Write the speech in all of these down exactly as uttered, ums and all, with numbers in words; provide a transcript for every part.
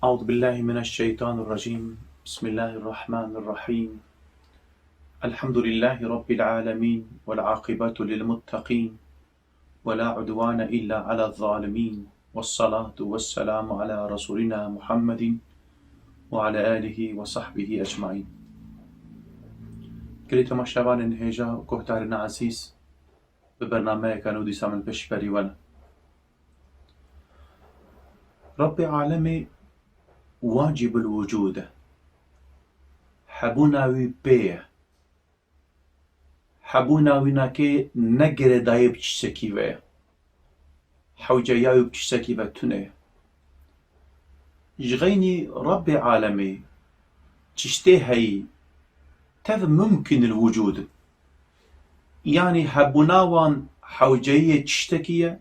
أعوذ بالله من الشيطان الرجيم. بسم الله الرحمن الرحيم. الحمد لله رب العالمين، والعاقبة للمتقين، ولا عدوان إلا على الظالمين، والصلاة والسلام على رسولنا محمد وعلى آله وصحبه أجمعين. Gelî temaşevanên hêja, guhdarên ezîz, bi bernameyeke nû dîsa min pêşberî we ne. Rabbê alemê wacibul wucûd e. Hebûna wî pê ye. Hebûna wî nakê ne girêdayî bi tiştekî ve ye. Hewceya wî bi tiştekî ve tune ye. Ji xeynî Rabbê alemê tiştê heyî tev mumkin il wucûd in. Yanî hebûna wan hewceyiyê tiştekî ye,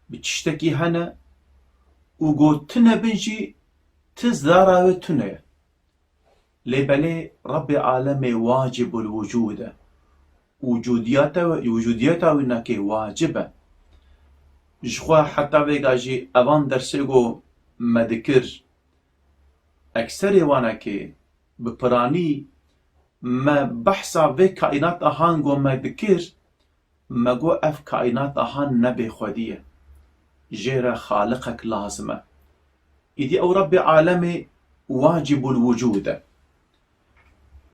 bi tiştekî hene û got tune bin jî ti zara wê tune ye. Lê belê Rabbê alemê wacibul wucûd e. Wucûdiyata, wucûdiyeta wî nakê wacib e. Ji xwe heta vêga jî evan dersê go me dikir, ekserê wanekê bi piranî me behsa vê kaînata han go me dikir, me got ev kaînata han ne bêxwedî ye. Jê re xaliqek lazim e. Îdî ew Rabbê alemê wacibul wucûd e.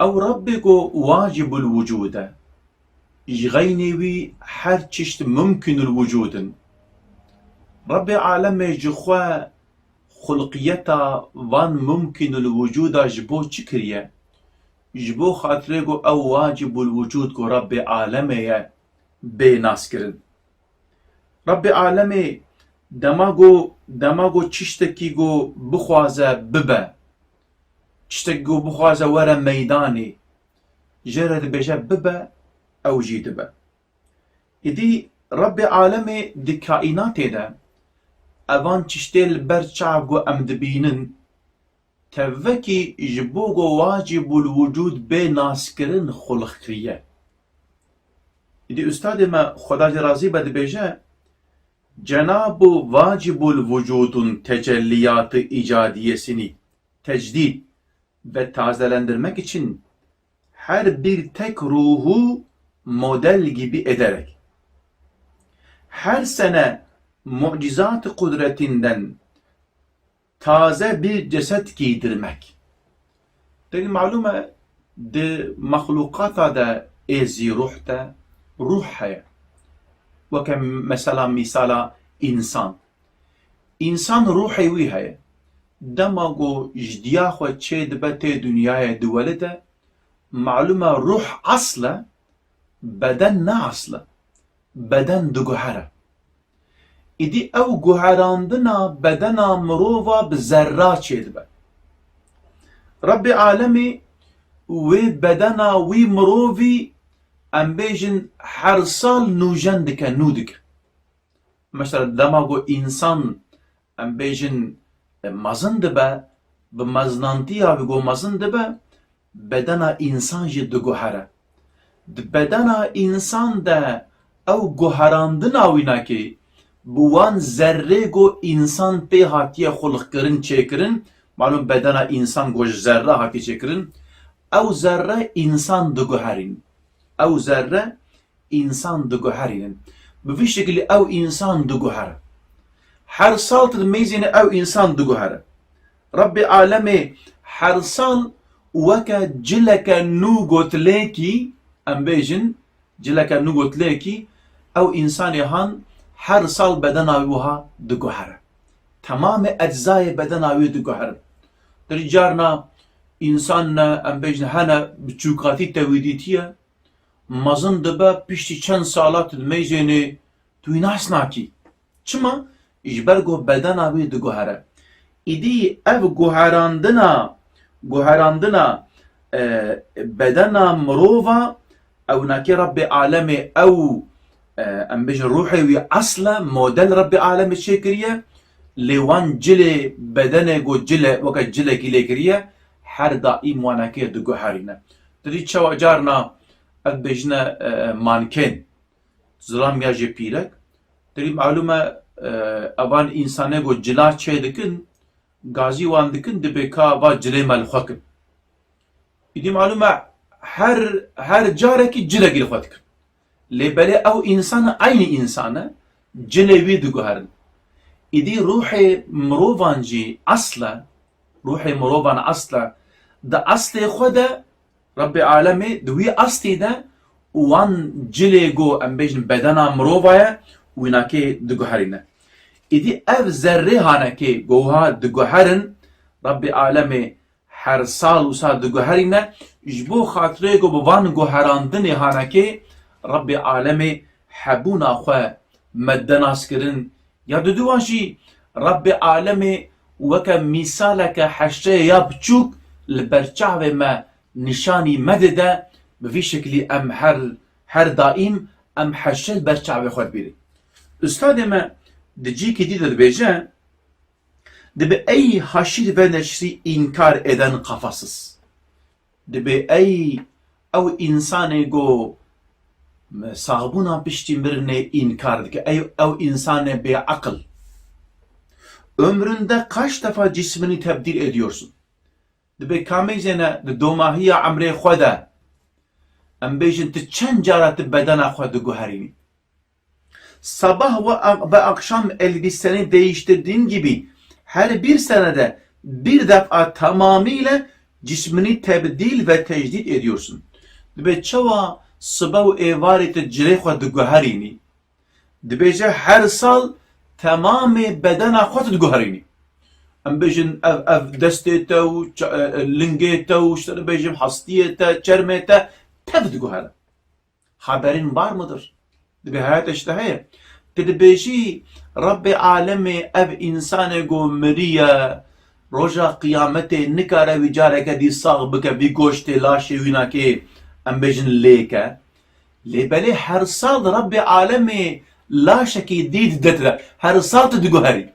Ew Rabbê go wacibul wucûd e. Ji xeynê wî her çişt mumkinul wucûd in. Rabbê alemê ji xwe xulqiyeta van mumkinul wucûda ji bo çi kiriye? Ji bo xatirê go ew wacibul wucûd go Rabbê alemê ye bê naskirin. Rabbê alemê dema go, dema go çiştekî go bixwaze bibe, çiştekî go bixwaze were meydanê, jê re dibêje bibe, ew jî dibe. Îdî Rabbê alemê di kaînatê de evan çiştê li ber çav go em dibînin, tevekî ji bo go wacibul wucûd bê naskirin xulq kiriye. Îdî ustadê me, Xweda jê razî be, dibêje, Cenabu vacibul wucûdun tecelliyatı icadiyesini tecdid ve tazelendirmek için her bir tek ruhu model gibi ederek her sene mucizat-ı kudretinden taze bir ceset giydirmek. Têkî malûm e, di mexlûqata de ê zî ruh de ruh heye. Weke mesela mîsala însan. Însan ruhê wî heye. Dema ku ji diya xwe çê dibe tê dinyayê diwelide, malûm e ruh asl e, beden ne asl e. Beden diguhere. Îdî ew guherandina bedena mirova bi zerra çêdibe. Rebbê alemê wê bedena wî mirovî, em bêjin, her sal nûjen dike, nû dike. Mesela dema ku însan, em bêjin, e, mezin dibe, bi mezinantiya wî ku mezin dibe, bedena însan jî diguhere. Di bedena însan de ew guherandina wî nake, bi wan zerrê ku însan pê hatiye xulqkirin, çêkirin, malûm bedena însan ku ji zerre hatiye çêkirin, ew zerre însan diguherîn. Ew zerre însan diguherînin. Bi vî şekilî ew însan diguhere. Her sal tu dimeyzêne ew însan diguhere. Rebbê alemê her sal weke cileke nû gotilêkî, em bêjin, cileke nû gotilêkî, ew însanê han her sal bedena wî wiha diguhere. Temamê eczayê bedena wî diguherin. Derî carna însan ne, em bêjin, hene bi çûkatî te wî dîtiye, mezin dibe, piştî çend sala tu dimeyzênê, tu wî nas nakî. Çima? Ji ber ku bedena wî diguhere. Îdî ev guherandina, guherandina, e, bedena mirova, ew nakê Rebbê alemê ew, e, em bêjin ruhê wî asl e, model Rebbê alemê çêkiriye, lê wan cilê bedenê ku cile, weke cilekî lê kiriye, her daîm wanekê diguherîne. Tu dî çawa carna ev bêjine, e, manken, zilam ya jê pîrek. Derî malûm e, e, evan însanê ku cila çê dikin, gazî wan dikin, dibê ka va cilê me li xwe kin. Îdî malûm e, her, her carekî cilekî li xwe dikin. Lê belê ew însan, eynî însan e, cilê wî diguherin. Îdî ruhê mirovan jî esl e, ruhê mirovan esl e. Di eslê xwe de Rebbê alemê di wî eslî de û wan cilê go em bêjin bedena mirova ye, wînakê diguherîne. Îdî ev zerrê hanekê go wiha diguherin, Rebbê alemê her sal wisa diguherîne, ji bo xatirê ku bi van guherandinê hanekê Rebbê alemê hebûna xwe me dide nas kirin. Ya diduwan jî Rebbê alemê weke mîsaleke heşreyê ya biçûk li ber çavê me nîşanî me dide, bi vî şeklî em her, her daîm em heşre li ber çavê xwe dibînin. Ustadê me di cîkî dî de dibêje, Dibê ey haşîr ve neşrî înkar eden kafasız. Dibê ey ew însanê go saxbûna piştî mirinê înkar dike. Ey ew însanê bêeqil. Ömründe kaç defa cismini tebdîl ediyorsun? Dibê kamê zêne di domahiya emrê xwe de, em bêjin, tu çend cara tu bedena xwe diguherînî? Sabah ve, ve akşam elbiseni değiştirdiğin gibi her bir senede bir defa tamamıyla cismini tebdil ve tecdid ediyorsun. Dibê çawa sibe û êvarê tu cilê xwe diguherînî? Dibêje her sal temamê bedena xwe tu diguherînî. Em bêjin ev, ev destê te û ça-, e, e, lingê te û işte bêjim hastiyê te, çermê te tev diguhere. Haberin var mıdır? Dibê heye te ji te heye. Tu dibêjî, Rebbê alemê ev însanê go miriye, roja qiyametê nikare wî careke dî sax bike, vî goştê laşê wînakê, em bêjin lêke. Lê belê her sal Rebbê alemê laşekî dî dide te. Her sal tu diguherî.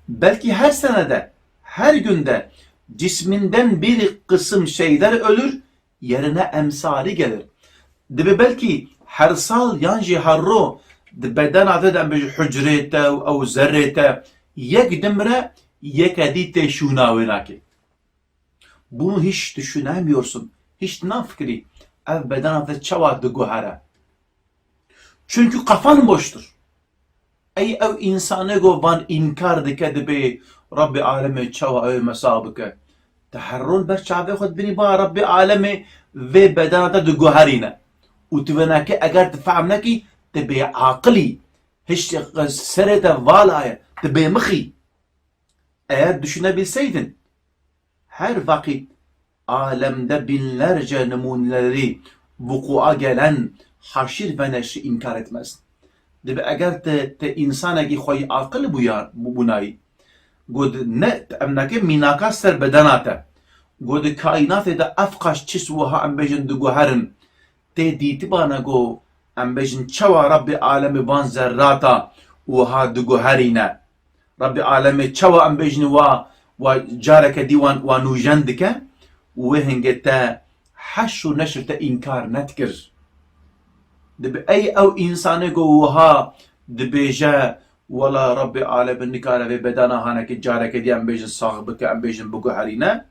Belki her senede, her günde cisminden bir kısım şeyler ölür, yerine emsali gelir. Dibê belkî her sal yan jî her ro di bedena te de em bêjin hucrê te û ew zerrê te yek dimire, yeke dî tê şûna wê nake. Bunu hiç düşünemiyorsun. Hiç nafikirî ev bedena te çawa diguhere. Çünkü kafan boştur. Ey ew însanê go van înkar dike, dibê Rebbê alemê çawa ew ê me sax bike? Te her rol ber çavê xwe dibînî ba Rebbê alemê vê bedena te diguherîne. Û tu vê nake eger tu fehm nekî, tu bêaqilî. Hiç serê te vala ye, tu bêmixî. Eğer düşünebilseydin, her vakit alemde binlerce numuneleri vukua gelen haşir ve neşri inkar etmezdin. Dibê eger te, te însanekî xweyî aqil bûya, bû-, bûnayî, got ne, em nake mînaka ser bedena te. Got di kaînatê de ev qaş çi wiha em bêjin diguherin. Tê dîtibana go em bêjin çawa Rebbê alemê van zerrata wiha diguherîne. Rebbê alemê çawa em bêjin wa, wa careke dî wan, wa nûjen dike û wê hingê te heş û neşir te înkar nedikir. Dibê ey ew însanê go wiha dibêje, wela Rebbê alemê nikare vê bedena hanekê careke dî em bêjin sax bike, em bêjin biguherîne.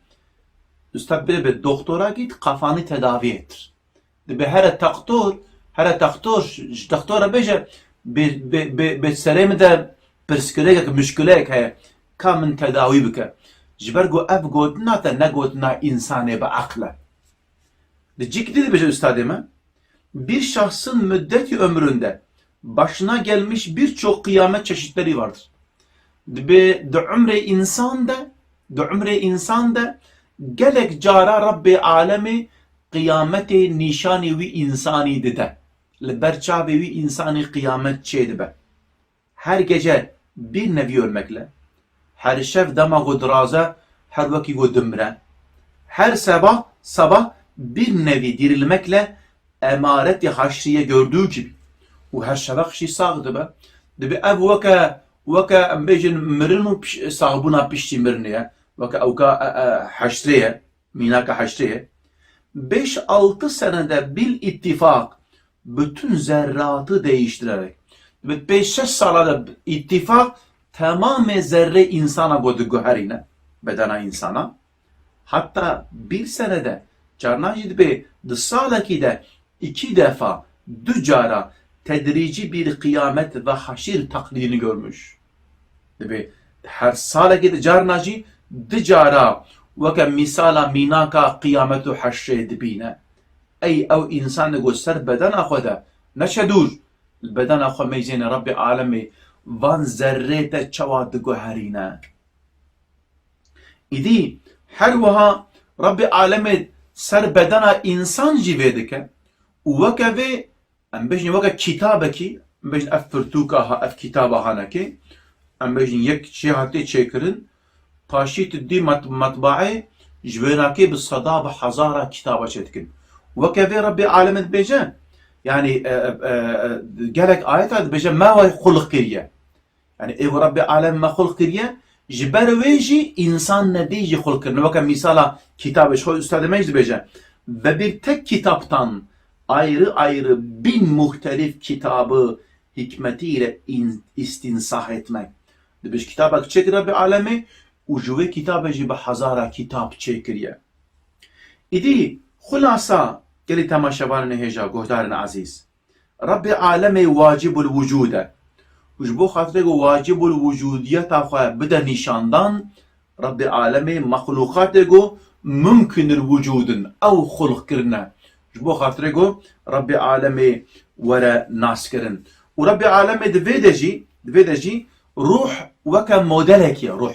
Usta bê, bê doktora git kafanî tedavî ettir. Dibê here textor, here textor, ji textora bêje, bê, bê, bê, bê serê min de pirsgirêkek, muşkileyek heye, ka min tedawî bike. Ji ber ku ev gotina te ne gotina însanê bi eql e. Di cik dî dibêje ustadê me, bir şahsın müddeti ömründe başına gelmiş birçok kıyamet çeşitleri vardır. Dibê di umrê însan de, di umrê însan de gelek cara Rebbê alemê qiyametê nîşanî wî însanî dide. Li ber çavê wî însanî qiyamet çêdibe. Her gece bir nevi ölmekle, her şev dema ku diraze, her wekî ku dimre, her sabah, sabah bir nevi dirilmekle emareti haşriye gördüğü gibi. Û her şeveq jî sax dibe. Dibê ev weke, weke em bêjin mirin û piş-, saxbûna piştî mirinê ye. Weke ewka, e, e, heşrê ye, mînaka heşrê ye. Beş altı senede bil ittifak bütün zerratı değiştirerek. Dibê pêş şeş sala de ittifak temamê zerrê însana ku diguherîne, bedena însana, heta bir senede, carna jî dibê di salekî de iki defa, du cara tedrîcî bir kıyamet ve haşir taklidini görmüş. Dibê her salekî de carna jî du cara weke mîsala mînaka qîyamet û heşrê dibîne. Ey ew însanê ku ser bedena xwe de neçe dûr, li bedena xwe meyzêne Rebbê alemê van zerrê te çawa diguherîne? Îdî her wiha Rebbê alemê ser bedena însan jî vê dike û weke vê, em bêjin weke kitabekî, em bêjin ev pirtûka ha, ev kitaba hanekê, em bêjin yek çê hatiye çêkirin, paşî tu dî mat-, matbaê ji wênakê bi seda, bi hezara kitaba çêdikin. Weke vê Rebbê alemê dibêje, yanî, e, e, e, e, gelek ayeta dibêje, me we xulq kiriye. Yanî ê ku Rebbê alem me xulq kiriye, ji ber wê jî însan nedî jî xulq kirine. Weke mîsala kitabê ji xwe ustadê me jî dibêje, ve bir tek kitaptan ayrı ayrı bin muhtelif kitabı hikmetiyle in-, istinsah etmek. Dibêje kitabek çêkir Rebbê alemê û ji wê kitabê jî bi hezara kitab çêkiriye. Îdî xulasa gelî temaşevanên hêja, guhdarên ezîz. Rebbê alemê wacibul wucûd e. Û ji bo xatirê ku wacibul wucûdiyeta xwe bide nîşandan, Rebbê alemê mexlûqatê ku mumkinul wucûd in, ew xulq kirine. Ji bo xatirê ku Rebbê alemê were naskirin. Û Rebbê alemê di vê de jî, di vê de jî ruh weke modelekî ye, ruh.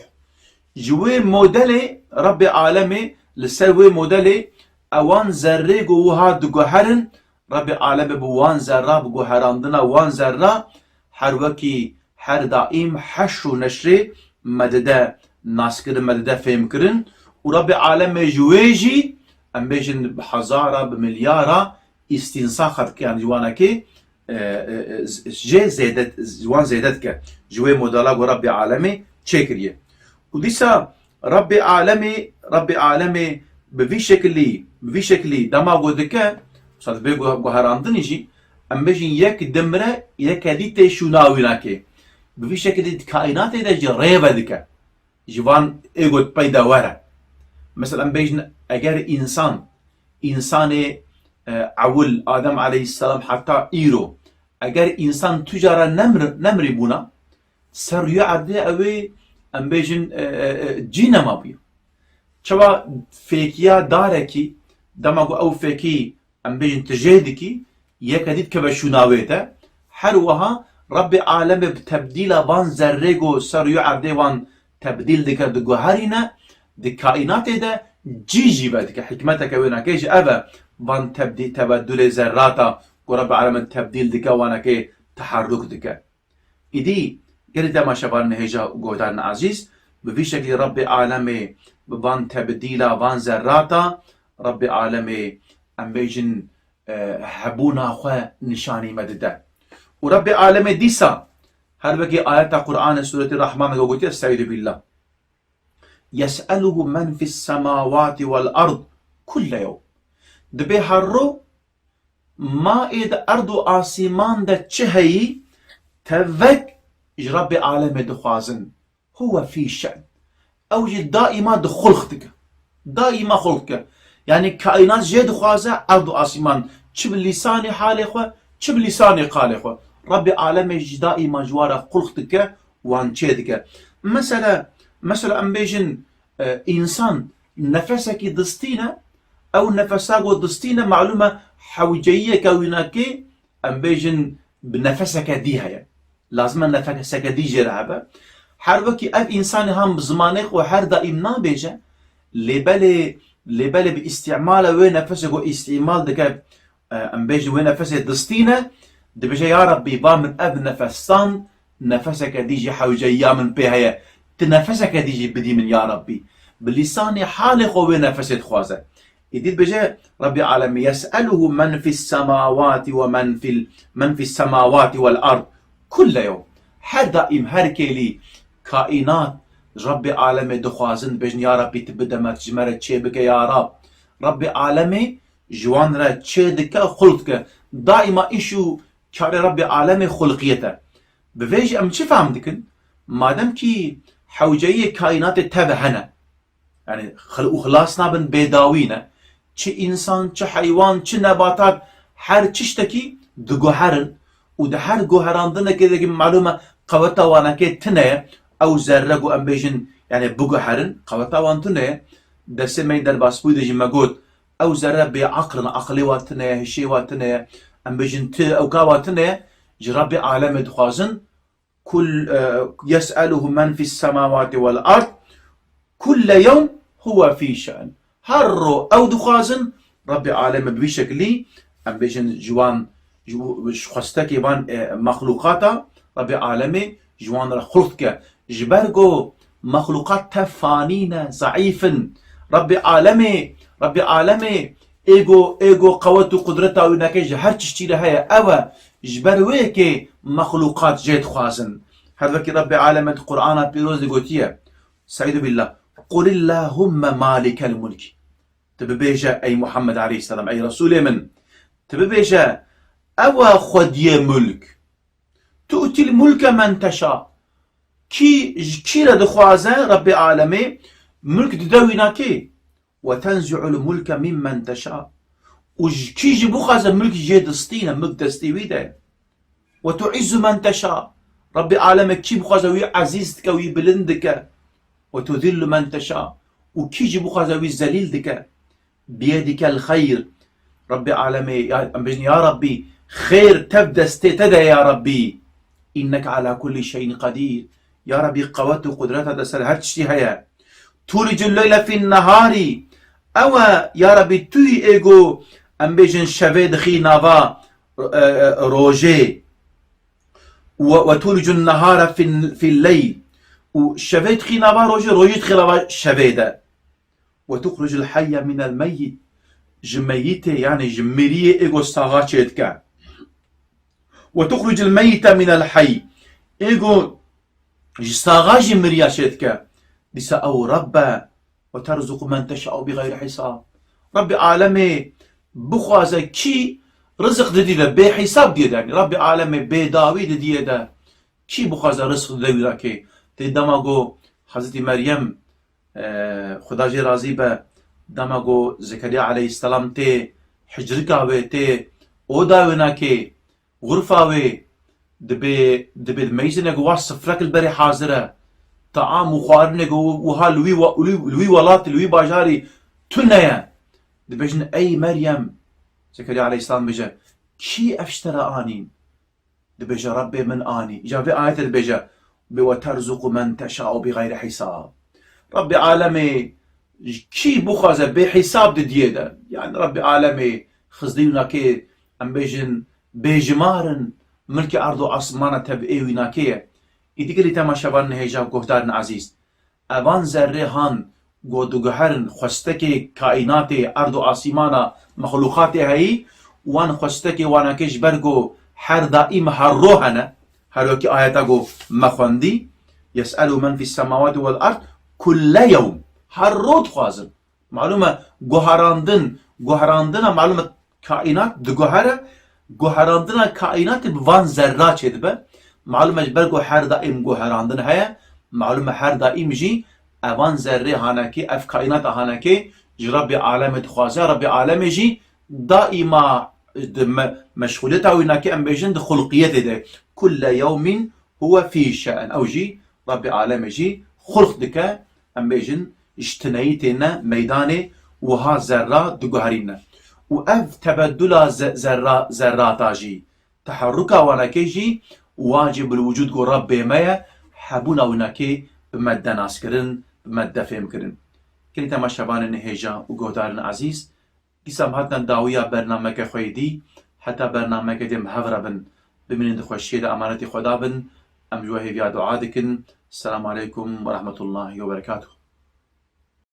Ji wê modelê Rebbê alemê li ser wê modelê ewan zerrê ku wiha diguherin, Rebbê alemê bi wan zerra, bi guherandina wan zerra, her wekî her daîm heşr û neşrê me dide naskirin, me dide fêmkirin û Rebbê alemê ji wê jî, em bêjin bi hezara, bi milyara îstînsaxa dike, yanî ji wanekê, e, e, e, jê zêde, ji wan zêde dike. Ji wê modela ku Rebbê alemê çêkiriye. Û dîsa Rebbê alemê, Rebbê alemê bi vî şekilî, bi vî şekilî dema ku dike, wisa dibê guh-, guherandinê jî, em bêjin yek dimire, yeke dî tê şûna wînakê. Bi vî şekilî di kaînatê de jî rê vedike. Ji van ê ku di pey de were. Mesela em bêjin eger însan, însanê, e, ewil, Adem aleyhisselam heta îro, eger însan tu cara nemr-, nemrî bûna, ser rûyê erdê ew ê, em bêjin, e, e, e, cî nemabûye. Çawa fêkiya darekî, dema ku ew fêkî, em bêjin, tu jê dikî, yeke dî dikeve şûna wê de, her wiha Rebbê alemê bi tebdîla van zerrê ku ser rûyê erdê wan tebdîl dike, diguherîne, di kaînatê de cî jî vedike. Hikmeteke wênakê jî ev e, van tebdî-, tebeddulê zerrata ku Rebbê alemê tebdîl dike, wanekê teherruk dike. Îdî, gelî temaşevanên hêja û guhdarên ezîz, bi vî şekilî Rebbê alemê bi van tebdîla van zerrata, Rebbê alemê, em bêjin, e, hebûna xwe nîşanî me dide. Û Rebbê alemê dîsa, her wekî ayeta Qur'anê Sûretî Rahman de gotiye, Estaizu billah. Yes'eluhu men fis semawati vel ard kulle yewm. Dibê her ro ma ê di erd û asîman de çi heyî, tevek ji Rebbê alemê dixwazin. Huwe fî şe'n. Ew jî daîma di xulq dike. Daîma xulq dike. Yanî kaînat jê dixwaze, erd û asîman, çi bi lîsanê halê xwe, çi bi lîsanê qalê xwe. Rebbê alemê jî daîma ji wan re xulq dike, wan çê dike. Mesela, mesela em bêjin, e, însan nefesekî distîne, ew nefesa ku distîne, malûm e, hewceyiyeke wînakê, em bêjin, bi nefeseke dî heye. Lazim e nefeseke dî jê re hebe. Her wekî ev însanê ham bi zimanê xwe her daîm nabêje, lê belê, lê belê bi îstîmala wê nefesê ku îstîmal dike, e, em bêjin wê nefesê distîne, dibêje, ya Rebbî, ba min ev nefes stand, nefeseke dî jî hewceyiya min pê heye. Tu nefeseke dî jî bidî min ya Rebbî. Bi lîsanê halê xwe wê nefesê dixwaze. Îdî dibêje Rebbî alemî, yes'eluhu men fis semawati ve men fil, men fis semawati vel ard. Kulle yewm. Her daîm, her kêlî kaînat ji Rebbê alemê dixwazin, dibêjin, ya Rebbî, tu bide me, ji me re çê bike ya Rab. Rebbê alemê ji wan re çê dike, xulq dike. Daîma îş û karê Rebbê alemê xulqiyet e. Bi vê jî em çi fehm dikin? madem kî hewceyiyê kaînatê teve hene, yanî xil-, û xilas nabin, bêdawî ne. Çi însan, çi heywan, çi nebatat, her çiştekî diguherin û di her guherandinekê de kî malûm e qeweta wanekê tune ye. Ew zerre ku em bêjin, yanî biguherin, qeweta wan tune ye. Dersê me yê derbasbûyî de jî me got, ew zerre bêaqil in, aqilê wa tune ye, hişê wa tune ye. Em bêjin ti, ew ka wa tune ye, ji Rebbê alemê dixwazin, Kul, e, yes'eluhu men fis semawati vel ard, kulle yewm huve fî şe'n. Her ro ew dixwazin, Rebbê alemê bi vî şekilî, em bêjin ji wan, ji, ji xwestekê van, e, mexlûqata, Rebbê alemê ji wan re xulq dike. Ji ber ku mexlûqat tev fanî ne, zeîf in. Rebbê alemê, Rebbê alemê êgo, êgo qewet û qudreta wî neke ji her tiştî re heye. Ew e, ji ber wê yekê mexlûqat jê dixwazin. Her wekî Rebbê alemê di Qur'ana pîroz de gotiye, Estaizu billah, Qulillahümme malikel mulk. Tu bibêje, ey Muhammed aleyhisselam, ey Resûlê min, tu bibêje, ew e xwediyê mulk. Tu'til mulke men teşa. Kî, ji kî re dixwaze Rebbê alemê, mulk dide wîna kê? Ve tenzi'ul mulke mimmen teşa. Û ji kî jî bixwaze mulk jê distîne, mulk destê wî de. Ve tu'izzu men teşa. Rebbê alemê kî bixwaze wî ezîz dike, wî bilind dike. Ve tuzillu men teşa. Û kî jî bixwaze wî zelîl dike. Biyedikel xeyr. Rebbê alemê, ya, em bêjin, ya Rebbî, xêr tev destê te de ye, ya Rebbî. İnneke ala kulli şeyin qadir. Ya Rebbî, qewet û qudreta te ser her tiştî heye. Tulicul leyle fin nehari. Ew e, ya Rebbî, tu yî êgo, em bêjin, şevê dixî nava, e, e, rojê. Ve, ve tulicun nehara fin, fil leyl. Û şevê dixî nava rojê, rojê dixî nava şevê de. Ve tuxricul hayye minel meyyit. Ji meyitê, yanî ji miriyê êgo saxa çêdike. Ve tuxricul meyyite minel hayy. Êgo ji saxa jî miriya çêdike. Dîsa ew Rebb e. Ve terzuqu men teşa'u bi gayri hisab. Rebbê alemê bixwaze kî rizik didî de, bê hisab diyê de. Yanî Rebbê alemê bêdawî didiyê de. Kî bixwaze rizik dide wî rakê. Tê dema go Hezretî Meryem, e, Xuda jê razî be, dema go Zekeriya aleyhisselam tê hicrika wê, tê oda wê nakê, xurfa wê, dibê, dibê meyzine go wa sifrek li berê hazir e. Taam û xwarinê go wiha li wî wa-, li wî, li wî welatî, li wî bajarî tune ye. Dibêjin, ey Meryem, Zekeriya aleyhisselam dibêje, kî ev ji te re anîn? Dibêje, Rebbê min anî. Îca vê ayetê dibêje, bê ve terzuqu men teşa'u bi gayri hisab. Rebbê alemê kî bixwaze bê hisab didiyê de. Yanî Rebbê alemê xizdî wî nakê, em bêjin, bêjimar in, milkê erd û asmana tevê wî nakê ye. Îdî gelî temaşevanên hêja, guhdarên ezîz. Evan zerrê han go diguherin xwestekê kaînatê, erd û asîmana, mexlûqatê heyî, wan xwestekê wanakê ji ber go her daîm her ro hene, her wekî ayeta go me xwendî, yes'elu men fis semawati vel erd kulle yewm. Her ro dixwazin. Malûm e, guherandin, guherandina malûm e, kaînat diguhere, guherandina kaînatê bi van zerra çêdibe. Malûm e, ji ber ku her daîm guherandin heye, malûm e, her daîm jî evan zerrê hanekê, ev kaînata hanekê ji Rebbê alemê dixwaze, Rebbê alemê jî daîma di me-, meşxuliyeta wî nakê, em bêjin, di xulqiyetê de. Kulle yewmin huwe fî şe'n. Ew jî, Rebbê alemê jî xulq dike, em bêjin, ji tineyî têne meydanê, wiha zerra diguherîne. Û ev tebeddula ze-, zerra, zerrata jî, teherruka wanekê jî wacib li wicûd ku Rebbê me ye, hebûna winekê bi me de naskirin, bi me de fêmkirin. Gelî temaşevanên hêja û guhdarên ezîz, dîsa em hatin dawiya bernameke xwe yê dî, heta bernameke dê em hev re bin, bimînin di xweşiyê de, emanetî Xweda bin, em ji we hêviya dua dikin. Selamu aleykum ve rahmetullahi ve berekatuhu.